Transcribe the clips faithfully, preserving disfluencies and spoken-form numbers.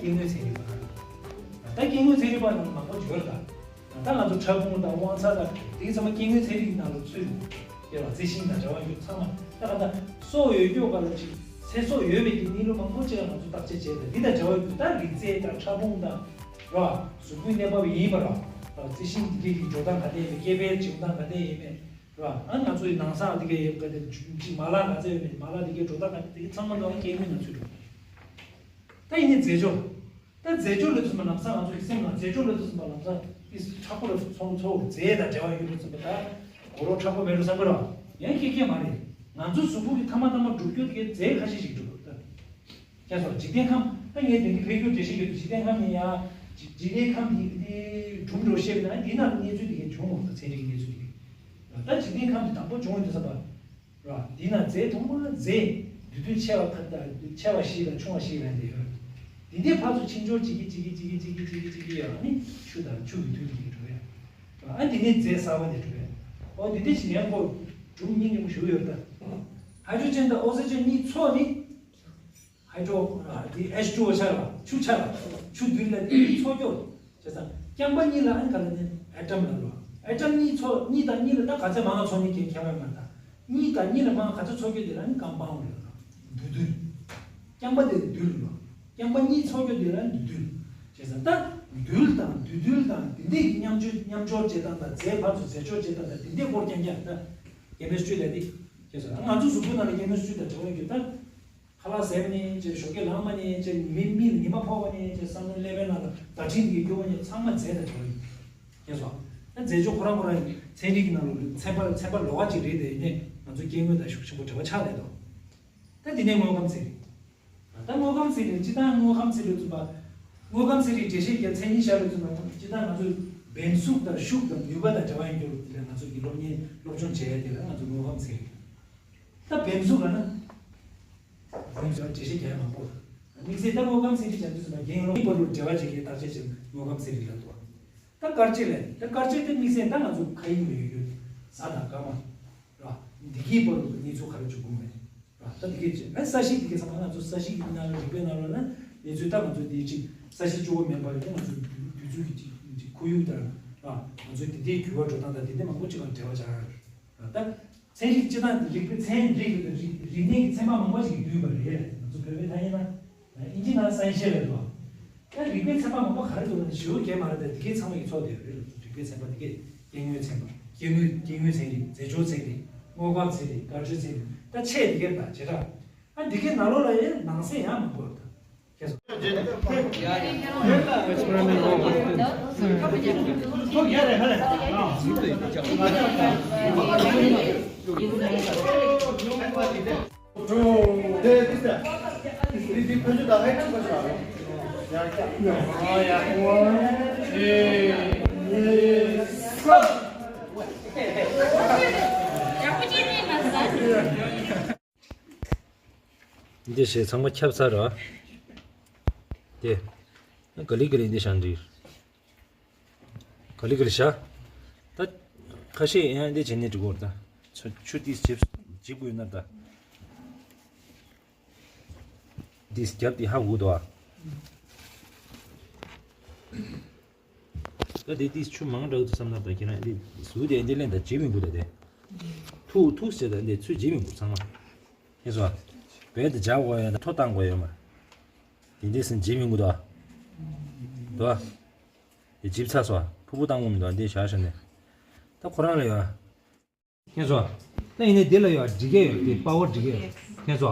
སྐྱེ་དངོས་ཚན་རིག་པ། ད་སྐྱེ་དངོས་ཚན་རིག་པ་ནང་མང་པོ་ཡོད་ལ། ད་ང་ཚོ་ཕྲ་ཕུང་དང་དབང་རྩ་དང་དེ་ཚང་མ་སྐྱེ་དངོས་ཚན་རིག་ནང་ལ་ཚུད་ཡོད་ལ། རྩི་ཤིང་དང་འབྲེལ་བ་ཡོད་ཚང་མ། ད་ག་ད་སྲོག་ཡོད་རྒྱུ་ག་ལ་ཅིག་ཚེ་སྲོག་ཡོད་པའི་གི་གནས་ལུགས་མང་པོ་ཅིག་ལ་ང་ཚོ་བརྟག་དཔྱད་བྱས་ཏེ། འདི་དང་འབྲེལ་བ་ཡོད་ད་རིགས་རྫས་དང་ཕྲ་ཕུང་དང་ར། གཟུགས་པོའི་གནས་བབ་ཡིན་པ་ར། རྩི་ཤིང་འདི་གའི་གི་འགྲོ་སྟངས་ག་འདྲ་ཡིན་པས། སྐྱེ་འཕེལ་བྱུང་སྟངས་ག་འདྲ་ཡིན་པས་ར། ཨ་ང་ཚོའི་ནང་སར་འདི་གའི་ག་འདྲ་ཅིག་མ་ལག་ག་ཚད་ཡོད་མེད། མ་ལག་འདི་གའི་འགྲོ་སྟངས་ག་འདྲ། འདི་གའི་ཚང་མ་ལ་སྐྱེ་དངོས་ནང་ཚུད་འགྲོ། ད་ཡིན་ནའི་རྫས་སྦྱོར། ད་རྫས་སྦྱོར་ལ་ཐུག་ཙམ་པ་ལམ་སང་ང་ཚོ་ཡི་སེམས་ལ་རྫས་སྦྱོར་ལ་ཐུག་ཙམ་པ་ལམ་སང་ཏིས་ཁྲག་པོ་ལ་ཚོང་ཚོ་རྫས་དང་འབྲེལ་བ་ཡོད་ལ་ཐུག་ཙམ་པ་ད་གོ་རོ་ཁྲག་པོ་མེད་རུ་བསམ་གི་རོ། ཡང་ཁྱེད་ཁྱེད་མ་རེད། ང་ཚོ་གཟུགས་པོ་གི་ཐ་མ་ཐ་མ་འགྲུབ་རྒྱུ་དེ་རྫས་ཁ་ཤས་ཤིག་འགྲུབ་ད། ཁྱེད་ཚོ་འཇིག་རྟེན་ཁམས་ད་ངས་དེང་གི་ཕེབས་རྒྱུ་འགྲེལ་བཤད་ཡོད་དུ། འཇིག་རྟེན་ཁམས་ནས་ཡང་འཇིག་རྟེན་ཁམས་དེ་དེ་གྲུབ་འགྲོ་བཤད་པ་ན་དེ་ནང་གནས་ཚུལ་དེ་གས་བྱུང་མོད་ད། ཚན་རིག་གནས་ཚུལ་དེ་གས་ད་འཇིག་རྟེན་ཁམས་དེ་དང་པོ་བྱུང་ཡོད་དུ་བསམ་པ། ར། འདི་ན་རྫས་ཐོག་མར་རྫས་འདུས་རྡུལ་ཆེ་བ་ཁ་དང་ཆེ་བ་བཞི་དང་ཆུང་བ་བཞི་ལ་འདི་ཡོད། འདི་འདི་ཕར་ཚུར་ཕྱིར་འབྱོར་བྱེད་ཀྱི་བྱེད་ཀྱི་བྱེད་ཀྱི་བྱེད་ཀྱི་བྱེད་ཀྱི་ཡོད། ཨ་ནི་ཆུ་དང་ཆུ་གི་རྡུལ་འདི་གྲུབ་ཡ། ཨ་འདི་ནི་རྫས་གསར་པ་འདི་གྲུབ་ཡ། ཨོ་འདི་འདི་ཞིག་ཡང་ཁོ་གྲུབ་སྙིང་རྗེ་མོ་ཞུ་ཡོད་ད། ཧའི་ཌྲོ་ཇན་དང་ཨོག་སི་ཇན་གཉིས་ཚོགས་ནི། ཧའི་ཌྲོ་འདི་ཨེཆ་ཊུ་ཨོ་ཆགས་ལ་ཆུ་ཆགས་ལ་ཆུ་རྡུལ་ལ་འདི་གཉིས་ཚོགས་སྐྱོ། བྱས་ཙང་རྐྱང་པ་གཉིས་ལ་ཨན་ག་ལ་ནི་ཨེ་ཊམ་ལ་ལོ། ཨེ་ཊམ་གཉིས་ཚོགས་གཉིས་དང་གཉིས་ལ་ད་ག་ཚད་མང་ང་ཚོགས་ནི་གལ་ཁྱད་པར་མ་ད། གཉིས་དང་གཉིས་ལ་མང་ག་ཚད་ཚོགས་སྐྱོ་དེ་ལ་ནི་ཀམ་པའུནཌ་ལ་ལོ། འདུས་རྡུལ། རྐྱང་པ་དེ་རྡུལ་ལོ། རྐྱང་པ་གཉིས་ཚོགས་སྐྱོ་དེ་ལ་ནི་འདུས་རྡུལ། བྱས་ཙང་ད་རྡུལ་དང་འདུས་རྡུལ་དང་དེ་འདྲའི་མཉམ་སྤྱོད་མཉམ་སྦྱོར་བྱེད་སྟངས་དང་རྫས་ཕར་ཚུར་རྫས་སྦྱོར་བྱེད་སྟངས་དང་དེ་འདྲའི་སྐོར་རྐྱང་རྐྱང་ད་ཀེ་མི་སི་ཊི་རི་ལ་དེ། བྱས་ཙང་ང་ཚོ་གཟུགས་པོ་ནང་ལ་ཀེ་མི་སི་ཊི་རི་དང་འབྲེལ་བ་ཡོད་རྒྱུ་ད། ཁ་ལག་ཟས་པ་ནས་བྱས། ཞོགས་ཀས་ལངས་པ་ནས་བྱས། མི་མིག་ལ་ཉི་མ་ཕོག་པ་ནས་བྱས། བསམ་བློ་ཀླད་པའི་ནང་ལ་བརྡ་འཕྲིན་འདི་སྐྱོ་བ་ནས་ཚང་མ་རྫས་དང་འབྲེལ་བ་ཡོད། ཁྱེད་སོ། ད་རྫས་སྦྱོར་ཁོ་རང་ཁོ་རང་ཚན་རིག་གི་ནང་ལ་ཚན་པ་ཚན་པ་ལོགས་ཀ་ཅིག་རེད་དེ། ཡིན་ནའི་ང་ཚོ་སྐྱེ་དངོས་དང་ཤུགས་ཆེན་པོ་འབྲེལ་བ་ཆགས་བསྡད་འདུག་ད་འདི་ནས་དངོས་ཁམས་ཚན་རིག་ད་དངོས་ཁམས་ཚན་རིག་སྤྱིར་བཏང་དངོས་ཁམས་ཚན་རིག་ཚུགས་པ། དངོས་ཁམས་ཚན་རིག་འགྲེལ་བཤད་རྒྱག་མཚན་ཉིད་བཞག་པའི་ཚུལ་ནང་སྤྱིར་བཏང་ང་ཚོས་འབེན་གཟུགས་དང་ཤུགས་དང་ནུས་པ་དང་འབྲེལ་བ་ཡོད་རྒྱུ་དེ་ལ་ང་ཚོ་གི་སློབ་གཉེར་སློབ་སྦྱོང་བྱེད་ཡ་དེ་ལ་ང་ཚོ་དངོས་ཁམས་ཚན་རིག་ད་འབེན་གཟུགས་ལ་ན། རང་བྱུང་འགྲེལ་བཤད་རྒྱག་ཡ་མང་པོ། དམིགས་བསལ་ད་དངོས་ཁམས་ཚན་རིག་བྱ་དུས་སུ་ན་རྒན་ལོ་མི་བར་དུ་འབྲེལ་བ་བྱེད་མཁན་བརྟག་དཔྱད་བྱེད་དངོས་ཁམས་ཚན་རིག་ལ་འདུག་ད་སྐར་དཔྱད་ལས་ད་སྐར་དཔྱད་དེ་དམིགས་བསལ་ད་ང་ཚོ་མཁའ་དབྱིངས་ལ་ཡོད་ཡོད་གཟའ་དང་སྐར་མ་ར་འདི་གའི་བར་དུ་གནས་ཚུལ་ག་རེ་བྱུང་གི་མེད་ར། ད་འདི་གའི་བྱེད་ཨ་ས་གཞི་འདི་གའི་ཚང་མ་ང་ཚོ་ས་གཞི་གི་ནང་ལ་རིག་པའི་ནང་ལ་ན་གནས་ཚུལ་ད་ང་ཚོ་འདི་གཅིག་ས་གཞི་གཅིག་པོ་མིན་པར་ཡང་ང་ཚོ་དུས་ཚོད་ཀྱི་གཅིག་ཁོར་ཡུག་དང་ར་ང་ཚོ་འདི་འདྲའི་འགྱུར་བ་འགྲོ་སྟངས་དང་འདི་འདྲ་མང་པོ་ཅིག་དང་འབྲེལ་བ་ཆགས་ར། ད་ཚན་རིག་སྤྱི་དང་རིག་པའི་ཚན་རིག་རིག་རིག་གནས་ཀྱི་ཚན་པ་མང་པོ་ཞིག་འདུས་པ་རེད། ང་ཚོ་བོད་པའི་ཐ་སྙད་ན་ཨིན་ཇི་ནང་སའེན་སི་ལབ་འདུག་ད་རིག་པའི་ཚན་པ་མང་པོ་ག་རེ་འདུག་ན་ཞེ་པོ་རྒྱས་མ་རེད། ད་འདི་གའི་ཚང་མ་ཡི་ཚོགས་དེ་རེད། རིག་པའི་ཚན་པ་འདི་གའི་སྐྱེ་དངོས་ཚན་པ་སྐྱེ་དངོས་སྐྱེ་དངོས་ཚན་རིག་རྫས་སྦྱོར་ཚན་རིག་དངོས་ཁམས་ཚན་རིག་སྐར་དཔྱད་ཚན་རིག་ད་ཆེས་འདི་གའི་ད་བྱེ་བྲག་ཨ་འདི་གའི་ནང་ལོགས་ལ་ཡང་ནང་གསེས་ཡང་མང་པོ་ཡོད་ད། འདི་ཞེས་ཚང་མ་ཁྱབ་ཚར་ར། དེ། ག་ལི་ག་ལི་འདི་བཞག་འདི། ག་ལི་ག་ལི་བཞག་ད། ཁ་ཤས་ཡང་འདི་བྱས་ནས་འགྲིག་གོ་ད། ཆུ་ཆུ་དེ་ཇིབ་ཇིབ་དགོས་ན་ད། འདི་རྒྱབ་དེ་ཧ་གོ་འདུག་ཨ། ད་དེ་དེ་ཆུ་མང་དྲགས་འདུག་བསམ་ན་ད་ཁྱེད་རང་འདི་ཟུར་དེ་འདི་ལེན་ད་ཇིབ་མི་དགོས་ད་དེ། ཐུག་ཐུག་ཟེར་ད་འདི་ཚུར་ཇིབ་མི་དགོས་ཚང་མ། ཁྱེད་ཚོ། བལ་དུ་འཇག་དགོས་ཡོད་ན་ཐོ་བཏང་དགོས་ཡོད་མ། དེ་འདྲས་སེ་འཇིབ་མི་དགོས་དོ། དོ། དེ་འཇིབ་ཚར་སོ། ཕུ་ཕུ་བཏང་དགོས་མི་འདུག་འདི་བཞག་བཞག་ནས། ད་ཁོ་རང་ལ་ཡོད། ཁྱེད་ཚོ། ད་ཡིན་ནའི་འདི་ལ་ཡོད་སྒྲིག་ཡས་ཡོད་དེ་པ་ཝར་སྒྲིག་ཡས་ཡོད། ཁྱེད་ཚོ།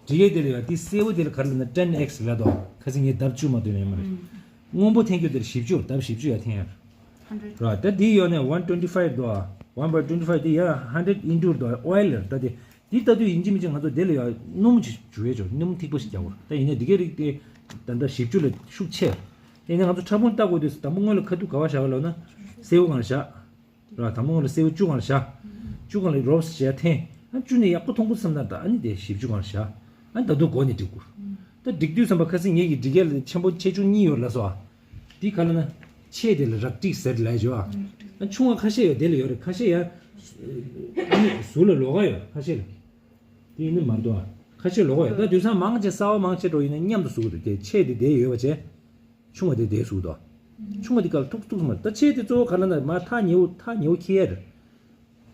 སྒྲིག་ཡས་དེ་ལ་ཡོད་དེ་སེར་པོ་དེ་ལ་ག་རེ་ལབ་ན་ཊེན་ཨེག་སི་ལབ་དོ། ཁ་སང་ངས་ལྡབ་བཅུ་མ་བཏོན་ཡོད་མ་རེད། སྔོན་པོ་འཐེན་རྒྱུ་དེ་ལ་བཞི་བཅུ་ལྡབ་བཞི་བཅུ་ཡར་འཐེན་ཡོད། ར་ད་འདི་ཡོད་ནས་one twenty five དོ། one by twenty five དེ་ཡར་hundred into དོ་ཨོ་ཨེལ་ལ་ད་དེ། འདི་ལྟ་དུས་ཡིན་གཅིག་མིན་གཅིག་ང་ཚོ་དེ་ལ་ཡང་སྣུམ་ཅིག་འཇུ་ཡས་ཆོག་སྣུམ་ཐིགས་པ་ཞིག་རྒྱག་དགོས། ད་ཡིན་ནའི་འདི་གའི་རིགས་དེ་ད་ལྟ་བཞི་བཅུ་ལ་ཤུགས་ཆེ། ཡིན་ནའི་ང་ཚོ་ཕྲ་ཕུང་བལྟ་དགོས་དུས་དང་པོ་སྔོན་ལ་ཁ་ཐུག་ག་པར་བཞག་ལབ་ན་སེར་པོ་སྒང་ལ་བཞག་ར་དང་པོ་སྔོན་ལ་སེར་པོ་བཅུ་སྒང་ལ་བཞག་བཅུ་སྒང་ལ་རོབ་ཙམ་བྱས་འཐེན། ཨ་བཅུ་ནས་ཡག་པོ་མཐོང་གི་བསམ་ན་ད་ཨ་ནི་དེ་བཞི་བཅུ་སྒང་ལ་བཞག་ཨ་ད་དུང་མགོ་ནས་སྒྲིག་དགོས། ད་སྒྲིག་དུས་ཙམ་པ་ཁ་སང་ངེད་ཀྱི་སྒྲིག་ཡས་ལ་ཆེན་པོ་ཆེ་ཆུང་གཉིས་ཡོད་ལབ་སོང་ཨ། འདི་ག་ལབ་ན། ཆེ་དེ་ལ་རག་ཊིག་ཟེར་ལབ་ཡས་ཅོ་ཨ། ཨ་ཆུང་བ་ཁ་ཤས་ཡོད་དེ་ལ་ཡོད་རེད་ཁ་ཤས་ཡང་། ཨ་ནི་ཟུར་ལ་ལོགས་ཀ་ཡོད་ཁ་ཤས་ལ། དེ་ཡིན་ནི་མ་གཏོགས་ཨ། ཁ་ཕྱིར་ལོག་ཡ། ད་དུས་སང་མང་ཆེ་གསར་པ་མང་ཆེ་འགྲོ་ཡིན་ན་མཉམ་དུ་ཟུག་འདུག་དེ་ཆེ་དེ་དེ་ཡོད་པ་བྱས། ཆུང་བ་དེ་དེ་ཟུག་འདུག་ཆུང་བ་དེ་ག་ལ་ཐུག་ཐུག་མ་ད་ཆེ་དེ་གཙོ་བོ་ག་ལ་ན་མ་ཐག་ཉེ་བོ་ཐག་ཉེ་བོ་ཁྱེར་ཡ་རེད།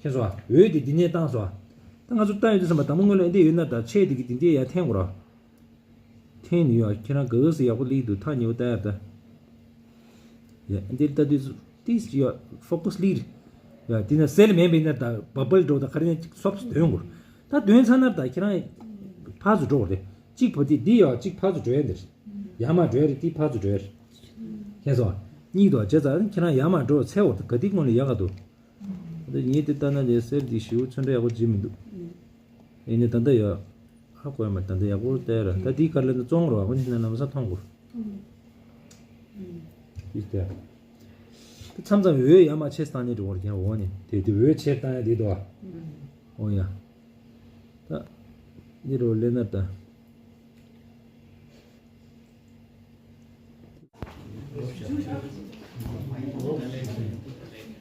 ཁྱེར་སོང་ཨ། འོད་དེ་འདི་ནས་བཏང་སོང་ཨ། ད་ང་ཚོ་བཏང་ཡོད་དུས་ཙམ་པ་དང་པོ་སྔོན་ལ་ཨེ་འདི་ཡོད་ན་ད་ཆེ་དེ་གི་འདི་འདི་ཡ་འཐེན་དགོས་ར། འཐེན་ནི་ཡོད་ཨ། ཁྱེད་རང་ག་ག་སེ་ཡག་པོ་སླེབས་འདུག་ཐག་ཉེ་བོ་ལྟ་ཡ་ད། ཡ་འདིར་ལྟ་དུས་སུ་ཏིས་ཡ་ཕོ་ཀུ་སི་ལིར། ཡ་འདི་ན་སེལ་མེད་པའི་ན་ད་བ་བལ་འགྲོ་ད་ག་རེ་ན་ཅིག་སོབ་སི་འདོན་དགོས། ད་འདོན་ཚར་ན་ད་ཁྱེད་རང་ཕར་ཚུར་འགྲོ་དགོས་རེད། གཅིག་བ་དེ་འདི་ཡ་གཅིག་ཕར་ཚུར་འགྲོ་ཡ་འདིར། ཡར་མར་འགྲོ་ཡ་རེད། འདི་ཕར་ཚུར་འགྲོ་ཡ་རེད། ཁྱེད་སོང་ཨ། གཉིས་འདུག་ཨ། བྱས་ཙང་ཁྱེད་རང་ཡར་མར་འགྲོ་འཚལ་བར་ག་དེ་སྔོན་ལ་ཡག་ག་འདུག་ད་ངས་དེ་ལྟ་ན་ལས་སེལ་འདི་ཞེ་པོ་ཚོན་ཁྲ་ཡག་པོ་བརྗེ་མི་འདུག་ཨེ་ནི་ད་ལྟ་ཡོད། ཧ་གོ་ཡ་མ་ད་ལྟ་ཡག་པོ་བལྟས་ར། ད་འདི་ག་ལ་ན་བཙོང་རོགས་ཨ་ཁོ་ནི་ན་ལམ་སང་མཐོང་དགོས། འདི་ལྟ། མཚམས་མཚམས་འོད་ཡར་མར་ཆེ་བཏང་ནས་འགྲོ་བར་ཀྱང་འོ་ནི་དེ་དུས་འོད་ཆེ་བཏང་ཡ་འདི་འདུག་ཨ། འོ་ཡ། ད་འདི་རུ་ལེན་ན་ད།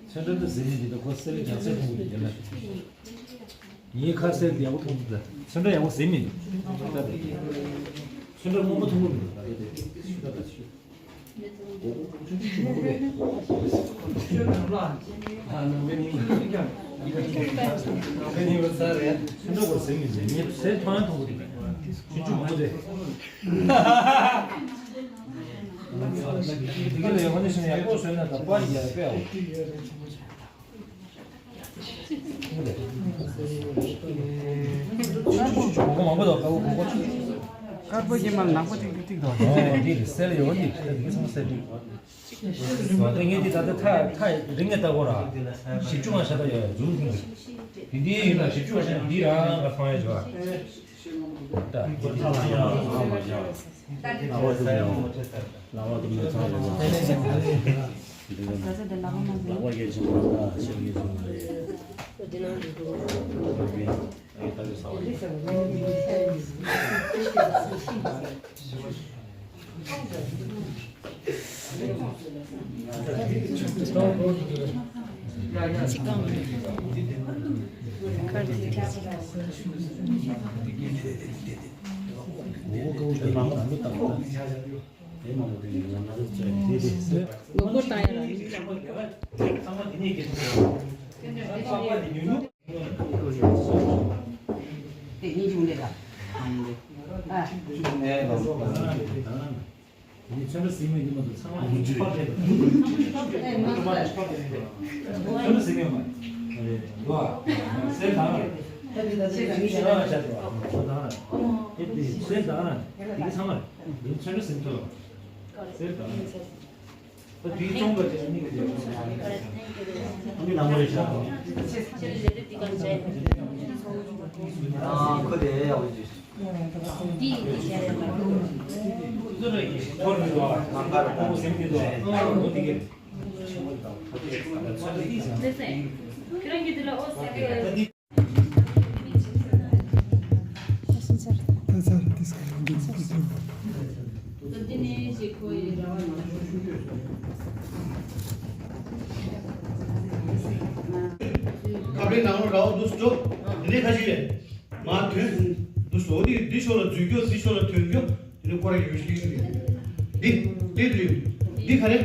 ཚོན་ཁྲ་དེ་ཟེར་ནས་འདི་ད་ཁོ་སེལ་རྒྱག་སེལ་མཐོང་གི་འདུག་ལ། ངའི་ཁ་སེལ་ཡག་པོ་མཐོང་གི་འདུག་ཚོན་ཁྲ་ཡག་པོ་ཟེར་མི་འདུག་ཚོན་ཁྲ་སྔོན་པོ་མཐོང་གི་མི་འདུག་དཀར་པོ་ཡིན་མ་ནག་པོ་ཏིག་ཏིག་ཏིག་དང་། ཨོ་འདི་རེད། སེལ་ཡོད་འདི་ད་འདི་ཚང་སེལ་འདུག་ངས་འདི་ད་ལྟ་ཐག་ཐག་རིང་ནས་ལྟ་གོ་ར། བཞི་བཅུ་ང་ཤ་ད་ཡོད་འཛུམ་ཐིང་འདི་འདི་ཡིན་ན་བཞི་བཅུ་ང་ཤ་འདི་རང་ང་ཕང་ཡ་བྱོས། ཁབ་ལེན་ནང་ལ་ར་བ་འདུག་སེ་འགྲོ། དེ་ནས་ཁ་ཅིག་ལས། མ་ཐོན། འདུག་སེ་འདི་འདི་ཕྱོགས་ལ་འཛུལ་རྒྱུ་འདི་ཕྱོགས་ལ་ཐོན་རྒྱུ། དེ་ནས་སྐོར་ར་ཡོད་ཤིག་འདི་འདི་འདི་འདི་ག་རེ།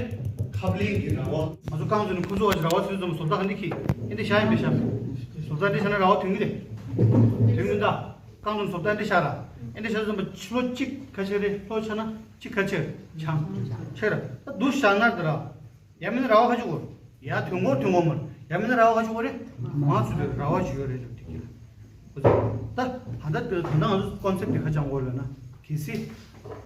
ཁབ་ལེན་གྱི་ར་བ། ང་ཚོ་རྐང་ཚོ་ནས་ཁོ་ཚོ་བ་ར་བ་ཚོས་ཙམ་བཟོ་ལྟ་ག་འདི་ཁྱི་ཨེ་འདི་བཞག་ཡིན་པས་བཞག་བཟོ་ལྟ་འདི་བཞག་ན་ར་བ་ཐོན་གྱི་རེད། ཐོན་གྱི་འདའ། རྐང་ཚོ་བཟོ་ལྟ་འདི་བཞག་ར། ཨེ་འདི་བཞག་ཙམ་པ་ཕྱི་ལོ་གཅིག་ཁ་ཆེ་རེད། ལྷོ་ཆ་ན་གཅིག་ཁ་ཆེ་ཆང་ཆེ་ར། ད་འདུག་བཞག་ན་འདི་ར། ཡ་མིན་ན་ར་བ་ཁ་ཆུ་གོ། ཡ་ཐོན་གོ་ཐོན་གོ་མར། ཡ་མིན་ན་ར་བ་ཁ་ཆུ་གོ་རེད། མང་ཚུལ་དུ་ར་བ་ཞུ་ཡོད་རེད་ཟེར་དེ་ཁྱེད། ད་ད་ལྟ་དེ་ད་ལྟ་ང་ཚོ་ཀོན་སེབ་དེ་ཁ་བྱང་གོ་ལ་ན། གལ་སྲིད་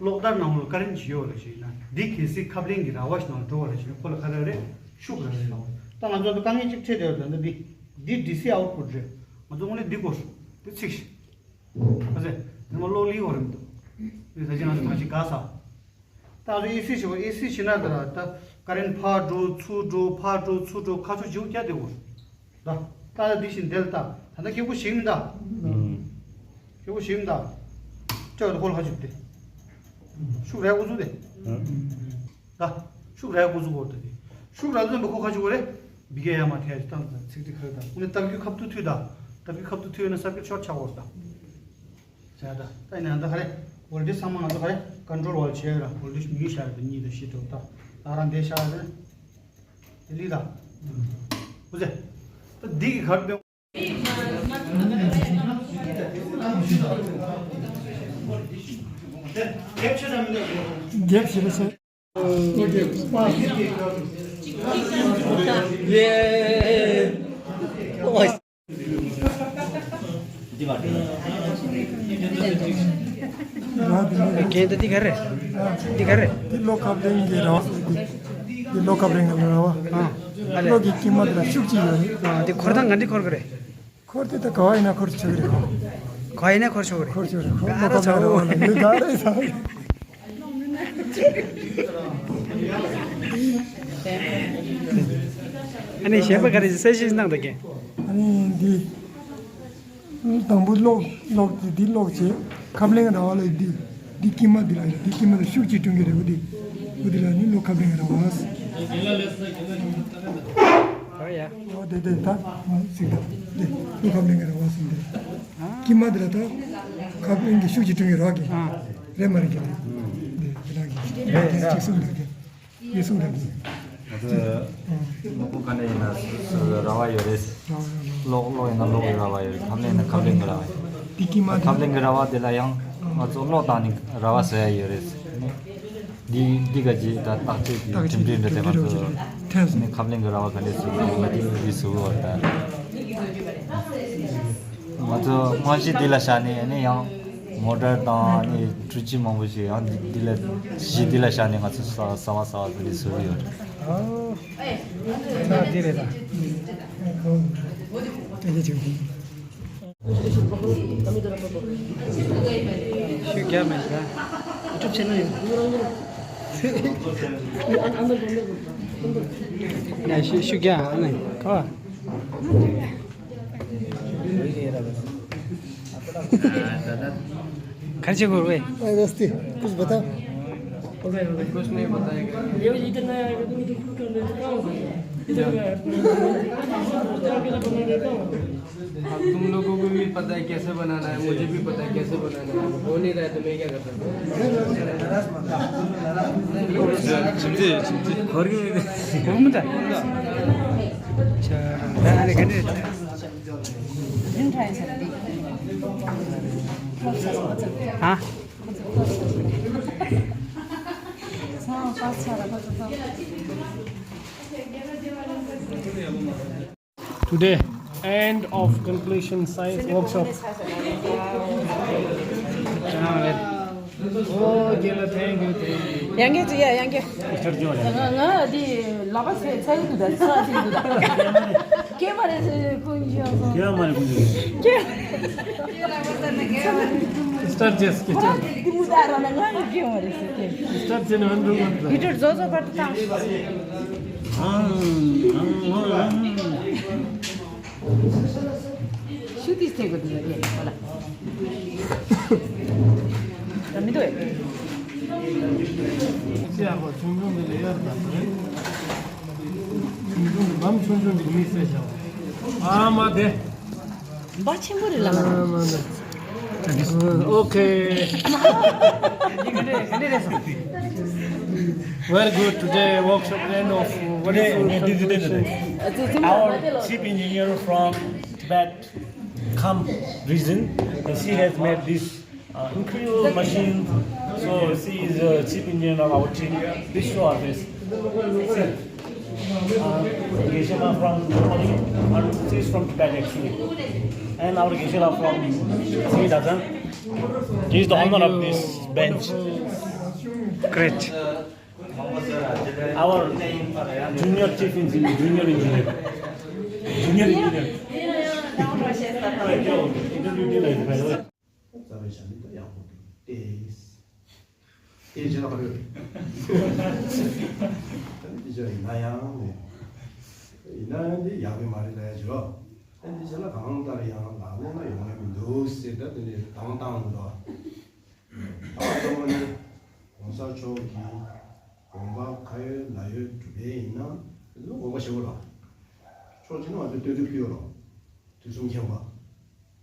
གློག་དར་ནང་ལ་ཀ་རན་ཞུ་ཡོད་རེད་ཞུས་ན། འདི་གལ་སྲིད་ཁབ་ལེན་གྱི་ར་བ་ཞིག་ནང་འགྲོ་བ་རེད་ཞུས་ན་ཁོ་ལ་ཁ་ར་རེད། ཤུགས་ར་རེད་ལ། ད་ང་ཚོ་ད་དཀའ་ངལ་གཅིག་འཕྲད་བསྡད་ཡོད། ད་ལྟ་འདི་འདི་ཌི་སི་ཨའུ་ཊི་པུཊ་རེད། ང་ཚོ་དངོས་གནས་འདི་གོ་འདི་ཚིག་ཤི། ཨ་ཙེ། དེ་མ་གློག་ལི་ཡོད་རེད་མི་འདུག་འདི་ད་ཅི་ང་ཚོ་ཐང་ཞིག་ག་ས། ད་ང་ཚོ་ཨེ་སི་བྱེད་པ་ཨེ་སི་བྱེད་ན་ད་ར་ད་ཀ་རེན་ཕར་འགྲོ་ཚུར་འགྲོ་ཕར་འགྲོ་ཚུར་འགྲོ་ཁ་ཕྱོགས་བརྗེ་པོ་རྒྱག་བསྡད་དགོས། ད་ད་ད་འདི་བཞིན་དེ་ལ་ད་ད་ད་ཁེ་པོ་ཞིག་མི་ད། ཁེ་པོ་ཞིག་མི་ད། ཅོག་ད་ཁོ་ལ་ཁ་ཕྱོགས་དེ། ཤུགས་རེ་འགོ་ཚུགས་དེ། ད་ཤུགས་རེ་འགོ་ཚུགས་དགོས་ད་དེ། ཤུགས་རེ་འགོ་ཚུགས་པ་ཁོ་ཁ་ཕྱོགས་རེད། འབི་གེ་ཡ་མ་ཐེ་ཡ་ཅི་ཏང་ད་ཚིག་འདི་ཁ་ད་ངས་སྟབས་ཀྱིས་ཁབ་ཏུ་ཐུད་ད། སྟབས་ཀྱིས་ཁབ་ཏུ་ཐུད་ན་སར་ཀིཊ་ཤོཊ་ཆགས་དགོས་ད། བྱས་ད་ད་ཡིན་ན་ད་ག་རེ་ཝོལ་ཊེཇ་ཚང་མ་ང་ཚོ་ག་རེ་ཀོན་ཊོལ་ཝོལ་ཊེཇ་བྱས་ར། ཝོལ་ཊེཇ་མི་ཤར་དུ་གཉིས་དང་བཞི་དྲུག་ད་ད་རང་འདས་ཤར་རེད། དེ་ལི་ད་འུ་ཚེ་ད་འདི་གི་གར་སྟོན། རྒྱབ་ཞིག་རེད་ཟེར། རྒན་ད་འདི་ག་རེ། འདི་ག་རེ། འདི་གློ་ཁ་བརླན་གྱི་ར་བ། འདི་གློ་ཁ་བརླན་གྱི་ར་བ། ཨ་ཨ་ལེ། གློ་གི་དཀྱིལ་མ་དེ་ལ་ཤུགས་ཅིག་ཡོད་རེད། ཨ་འདི་འཁོར་སྟངས་ག་འདྲ་འཁོར་གི་རེད། འཁོར་དེ་ད་ག་བ་ཡིན་ན་འཁོར་ཆོག་གི་རེད་ཁོ། ག་བ་ཡིན་ན་འཁོར་ཆོག་གི་རེད། འཁོར་ཆོག་རེད་ཁོ། ཨ་ལོ་ར་ཚ་བོ། ཁ་བ་ལ་མི་དགའ་རེད་ས། ཨ་ནི་གཞན་པ་ག་རེ་གསལ་བཤད་གནང་དང་གན། ཨ་ནི་འདི། དང་པོ་གློག་གློག་འདི་འདི་གློག་བྱེད། ཁབ་ལེན་ར་བ་ལ་འདི་འདི་དཀྱིལ་མ་འདི་ལ་འདི་དཀྱིལ་མ་ལ་ཤུགས་ཅིག་སྐྲུན་གྱི་རེད་བ། འདི་འོ་འདི་ལ་ནི་གློག་ཁབ་ལེན་ར་བ། ཨོ་དེ་དེ་ད་ཚིག་ད་འདི་གློག་ཁབ་ལེན་ར་བ་ཟིན་འདི། དཀྱིལ་མ་འདི་ལ་ད་ཁབ་ལེན་གྱི་ཤུགས་ཅིག་སྐྲུན་གྱི་ར་གི་རེད་མ་རེད་གི། འདི་འདི་ལ་གི་འདི་གཅིག་གསུངས་འདུག་གི། ཡེ་སུ་ར་ནི། ང་ཚོས་གློག་སྒོ་ག་ནས་ཡིན་ན་སུ་སུ་ར་བ་ཡོད་རེད། གློག་གློག་ཡིན་ན་གློག་གི་ར་བ་ཡོད་རེད། ཁབ་ལེན་ཡིན་ན་ཁབ་ལེན་གི་ར་བ་ཡོད་རེད། དེ་དཀྱིལ་མ་ཁབ་ལེན་གི་ར་བ་དེ་ལ་ཡང་ང་ཚོ་གློག་བཏང་ནས་ར་བ་བཟོ་ཡ་ཡོད་རེད། འདི་འདི་ག་ཅིག་ད་བརྟག་དཔྱད་ཀྱི་ཁྲིམས་སྒྲིག་འདྲ་དེ་ང་ཚོ་ནི་ཁབ་ལེན་གི་ར་བ་ག་འདྲས་བཟོ་དགོས་ང་དེ་འདི་བཟོ་དགོས་བ་ད། ང་ཚོ་རྨང་གཞི་འདི་ལ་བཞག་ནས་ཨ་ནི་ཡང་མོ་ཊར་དང་ཨ་ནི་འཕྲུལ་ཆས་མང་པོ་ཞིག་ཡང་འདི་འདི་ལ་གཞི་འདི་ལ་བཞག་ནས་ང་ཚོ་ས་ས་བ་ས་བ་འདི་འདྲ་བཟོ་གི་ཡོད་རེད། ཨོ། ས་འདི་རེད་ད། ཨེ་ཅིག་ཤུགས་རྒྱག་མེད་ད། ཡུ་ཊུབ་ཆེ་ནལ་ཡིན། ཡ་ཤུགས་ཤུགས་རྒྱག་ཨ་ནི་ཁ་བ། खर्चे करो भाई। नमस्ते, कुछ बताओ। कुछ नहीं बताएगा। अब तुम लोगों को भी पता है कैसे बनाना है, मुझे भी पता है कैसे बनाना है। हो नहीं रहा है तो मैं क्या कर सकता हूँ? घर के कौन बता? अच्छा, अरे कहने। हाँ। Today, end of conclusion science workshop. Oh, Gela, thank you, thank you. ཡང་གི་ཅི་ཡ་ཡང་གི། Mister Jones. ང་ང་འདི་ལག་པ་ཚེ་ཚ་གི་འདུག་ད་ཚ་ཚ་གི་འདུག་ད། སྐྱེ་མ་རེད་ཚེ་ཁོང་ཡོང་སོང་། སྐྱེ་མ་རེད་ཁོང་ཡོང་། སྐྱེ། Mister Jess, Mister འདི་མུ་ད་ར་ན་ང་ཡི་སྐྱེ་མ་རེད་ཚེ་སྐྱེ། Mister Jess ཧན་རུ་མ་ད། ཡུ་ཊུབ་བཟོ་བཟོ་བར་དུ་བཏང་། ཨང་ཨང་ཨང་ཨང་། ཤུ་ཏིས་ཐེག་པ་དེ་ལ་རྒྱལ་ཁོ་ལ། ད་མི་འདུག་ཨེ། ཅི་ཡག་པོ་ཆུང་ཆུང་གི་ལས་ཡར་དང་རེད། ཆུང་ཆུང་གི་ལམ་ཆུང་ཆུང་གི་མི་བསད་བྱ་བ། ཨ་མ་དེ། འབའ་ཆེན་པོ་རེད་ལ་མ་དེ། ཨ་མ་དེ། Okay. Very good. Today workshop end of wonderful conclusion. Our chief engineer from Tibet Kham region, and she has made this uh, incredible machine. So she is a chief engineer of our team. Please show her this. Uh, Geshe-la from Germany, and she is from Tibet actually. And our Geshe-la from Simi Dazan. He is the owner of this bench. Great. Our junior chief engineer, junior engineer, junior engineer. Thank you. Interview today, by the way. རྩ་བའི་ཞྭ་མི་ད་ཡག་པོ་འདུག་ཏེ། ཏེ་ཅི་ལ་ཧ་རུ། ད་ནི་ཏི་ཅི་ཡིན་ན་ཡང་ནས། ཡིན་ན་ཡང་འདི་ཡག་པའི་མ་རེད་ལ་ཡ་ཇི་རོ། ཨ་འདི་ཅི་ལ་གང་ལྟར་ཡང་ལག་ལེན་ལ་ཡོང་ཡ་མི་འདུག་ཟེར་ད་དེ་ནས་དང་བཏང་འདུག་ད་གཙོ་བོ་ནི་༸གོང་ས་མཆོག་གིས་དགོངས་པ་ཁ་ཡོད་ལག་ཡོད་སྒྲུབ་པའི་ཡིན་ན་དེ་ཚོ་དགོངས་པ་ཞེ་པོ་ར། ཕྱོགས་གཅིག་ནས་ང་ཚོས་བསྟོད་དེ་ཕུལ་ཡོད་རོ། དུས་གསུམ་མཁྱེན་པ།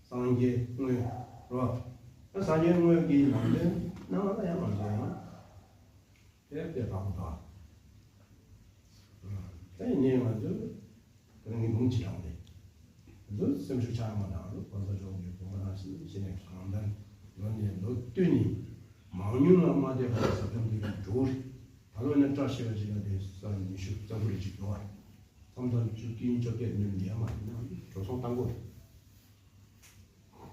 སངས་རྒྱས་དངོས་རོ། སངས་རྒྱས་དངོས་ཀྱི་ལམ་སྟོན་གནང་བ་ལ་ཡང་ང་ཚོ་ཡང་དེ་དེ་དང་དང་། དེ་ནས་ང་ཚོས་དེ་རིང་གི་ལུང་ཅི་དྲངས་ཏེ། ང་ཚོ་སེམས་ཤུགས་ཆག་མ་དང་ལུགས་གང་ས་ཕྱོགས་ཀྱི་དགོན་པ་ནང་བཞིན་བྱས་ནས་གང་ལྟར་ཡོང་ནས་ལོ་བསྟུད་ནས་མང་ཉུང་ལ་མ་ལྟོས་པར་ཟབ་སྦྱོང་དེ་ག་འགྲོ་གི་རེད། ད་ལོ་ཡིན་ན་བཀྲ་ཤིས་པ་ཅིག་ལ་དེ་ས་ཉི་ཤུ་རྩ་དགུ་རེ་ཅིག་འགྲོ་བ་རེད། མཚམས་མཚམས་བཅུ་བདུན་བཅོ་བརྒྱད་སྣོན་ཡ་མ་ཡིན་ན་འགྲོ་སོང་བཏང་དགོས་རེད།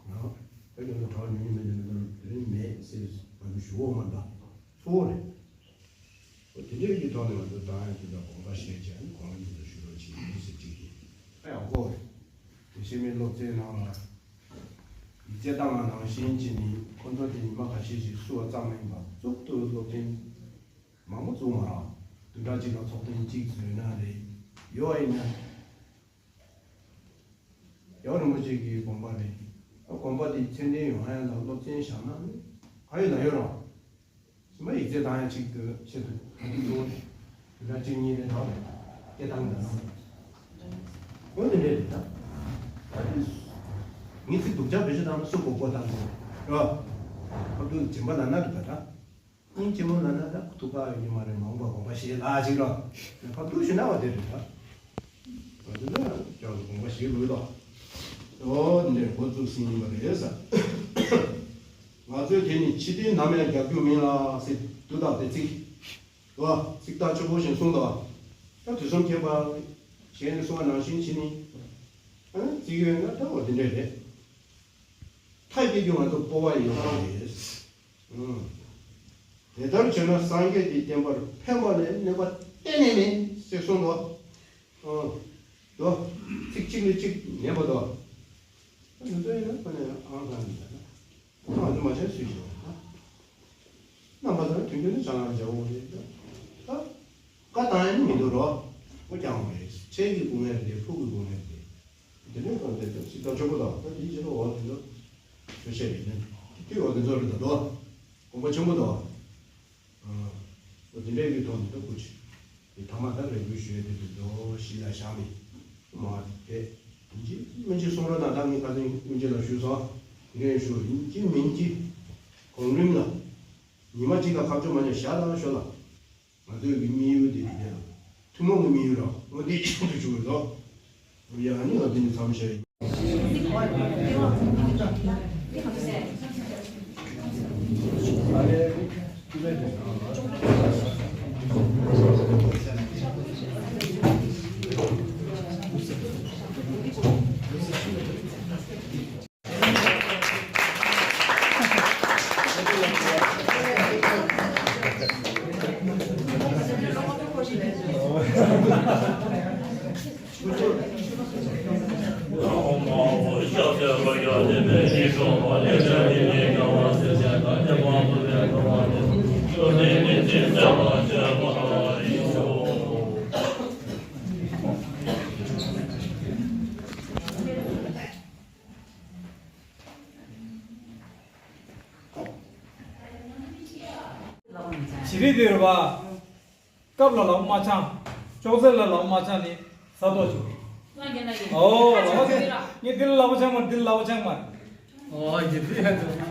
ཡང་། ད་ཁྱོད་ཚོ་གྲྭ་ཉུང་ཉུང་མེད་ན་མེད་ན་དེ་རིང་མེད་ཟེར་ང་ཚོ་ཞུ་འོག་མ་འདྲ་གཙོ་བོ་རེད། འོ་དེ་འདྲའི་གི་ཐོག་ནས་ང་ཚོ་ད་ཡང་དེ་འདྲ་དགོངས་པ་བཞེས་བྱས་ནས་གོང་རིམ་དུ་ཞུ་རོགས་བྱེད་ཡིན་ཟེར་གཅིག་ཡིན། ད་ཡང་ཁོ་རེད། དེ་ཤེས་མེད་སློབ་ཚན་ནང་ལ་ཡིག་ཚད་བཏང་བ་ནང་བཞིན་བྱས་ནས་ཁོ་ཚོ་དེ་ཉི་མ་ཁ་ཤས་ཤིག་བསུ་བ་ཙམ་མ་ཡིན་པར་གཙུག་ཏུ་སློབ་ཚན་མང་པོ་བཙུགས་མ་རག་བདུན་ཕྲག་གཅིག་ལ་ཚོགས་ཐེངས་གཅིག་བཟོས་ན་རེད། ཡོད་ཡིན་ན། རྒྱལ་བ་རིན་པོ་ཆེ་གི་དགོངས་པ་རེད། ཨ་དགོངས་པ་དེ་མཚན་ལྡན་ཡོང་ཡ་ལ་སློབ་ཚན་བཞག་ན་ནི་ག་ཡོད་ན་ཡོད་རོགས། སེམས་པ་ཡིག་ཚད་བཏང་ཡ་གཅིག་ཏུ་ཆེད་དུ་ག་དུས་འགྲོ་དེ་འདྲ་གཅིག་གཉིས་རེ་རག་རེད། སྐད་བཏང་འདྲ་ན། འོ་དེ་འདྲས་རེད་ད། ད་དེ་ངས་ཚིག་སྡུག་ཅག་བེད་སྤྱོད་བཏང་ན་སུ་མགོ་སྐོར་བཏང་དགོས་རོགས། ཁ་ཐུག་སྦྱིན་པ་ལ་ན་འདུག་ད་ད། སྙིང་རྗེ་མོ་ལབ་ན་ད་ཐུགས་ཁག་ཡོད་ཀྱི་མ་རེད། མ་འོངས་པ་དགོངས་པ་བཞེས་ལ་ཅིག་རོ། ཕར་ཐུག་ཞུ་ན་བ་དེ་རེད་ད། ང་ཚོ་ནི་ཀྱང་དགོངས་པ་བཞེས་དགོས་ལ། ཨོ་འདི་འདྲའི་འགོ་བཙུགས་ཟིན་ཡིན་པ་རེད་ཟེར། ང་ཚོས་དེ་ནི་ཕྱི་དོན་ནམ་ཡང་རྒྱག་རྒྱུ་མིན་ལ་ཟེར་དུ་བཏགས་ཏེ་ཚིག །རོ། ཚིག་ཐག་ཆོད་པོ་ཞིག་གསུངས་དོ། ད་དུས་གསུམ་མཁྱེན་པ་གཞན་ནས་གསུངས་པ་ནང་བཞིན་བྱས་ནས། ཨ་ནི་ཚིག་ཡོད་ན་ད་འོ་འདི་འདྲ་རེད། མཐའ་སྐྱེལ་རྒྱུ་ང་ཚོ་སྤོབས་པ་ཡོད་པ་རེད། ཨང་། དེ་ལྟར་བྱས་ན་སངས་རྒྱས་ཀྱི་བསྟན་པར་ཕན་པ་ལས་གནོད་པ་གཏན་ནས་མེད་ཟེར་གསུངས་དོ། ཨང་། དོ། ཚིག་གཅིག་ལས་གཅིག་ཉན་པ་དོ། ཨ་ནི་ཚོ་ཡིན་ན་ཁོ་ནས་ཨང་དང་ནི་ད་ན། ང་ཚོ་མ་བྱས་སུས་བྱས་པ་ན། རྣམ་པ་ཚོ་དོན་རྒྱུ་ནི་བྱ་ངང་འཇའ་འོང་རེད་ད། ད། བཀའ་བཏང་ཡ་ནི་མི་འདུག་རོ། ཨོ་ཀྱང་འོང་རེད། ཁྲལ་གྱི་སྐུ་ངལ་རེད། ཕུགས་ཀྱི་སྐུ་ངལ་རེད། དེ་ནས་གང་དེ་ཚོ་སྲིད་དང་ཆོག་པོ་དང་ད་དེའི་རྗེས་ལ་འོ་དེ་ཚོ་ཆོས་བཤད་རེད་ནི། དེ་འོ་དེ་ཚོ་རེད་ད་དོ། དགོངས་པ་ཆེན་པོ་དང་། ཨོ་དེ་འདྲའི་གི་ཐོག་ནས་ད་སྐུ་མཁྱེན། དེ་ཐ་མ་ད་རེ་སྐུལ་ཞུ་ཡ་དེ་དེ་ཚོ་གཞི་ལ་བཞག་ནས་མ་དེ་ཡིན་གཅིག་མིན་གཅིག་གསུང་རོགས་དང་། ད་ངས་ཁ་སང་སྔོན་ཆད་ལ་ཞུས་སོང་། དེ་རིང་ཞུ་ཡིན་གཅིག་མིན་གཅིག་གོང་རིམ་ལ་ཉི་མ་གཅིག་ལ་ཁ་ཕྱོགས་མ་ཉར་བཞག་དང་ཤོག་ལ། ང་ཚོའི་གི་དམིགས་ཡུལ་དེ་དེ་ལ་ཐུན་མོང་གི་དམིགས་ཡུལ་ར་དངོས་འདི་ཆེད་དུ་བྱུང་བའི་ལོ། ཡང་ནི་ང་འདི་ནི་མཚམས་བཞག་ཡིན། ཞི་བདེ་དེར་བ། སྐབས་ལ་ལམ་མ་འཆང་། ཅོག་ཙེ་ལ་ལམ་མ་འཆང་ནི་ས་རྡོ་ཅིག་རེད། ཨོ་ལགས་པ་ཚེ། ངས་འདི་ལ་ལག་པ་འཆང་མ་རེད། འདི་ལ་ལག་པ་འཆང་མ་རེད། ཨོ་ཡིན་འདི་ཡ་འདི།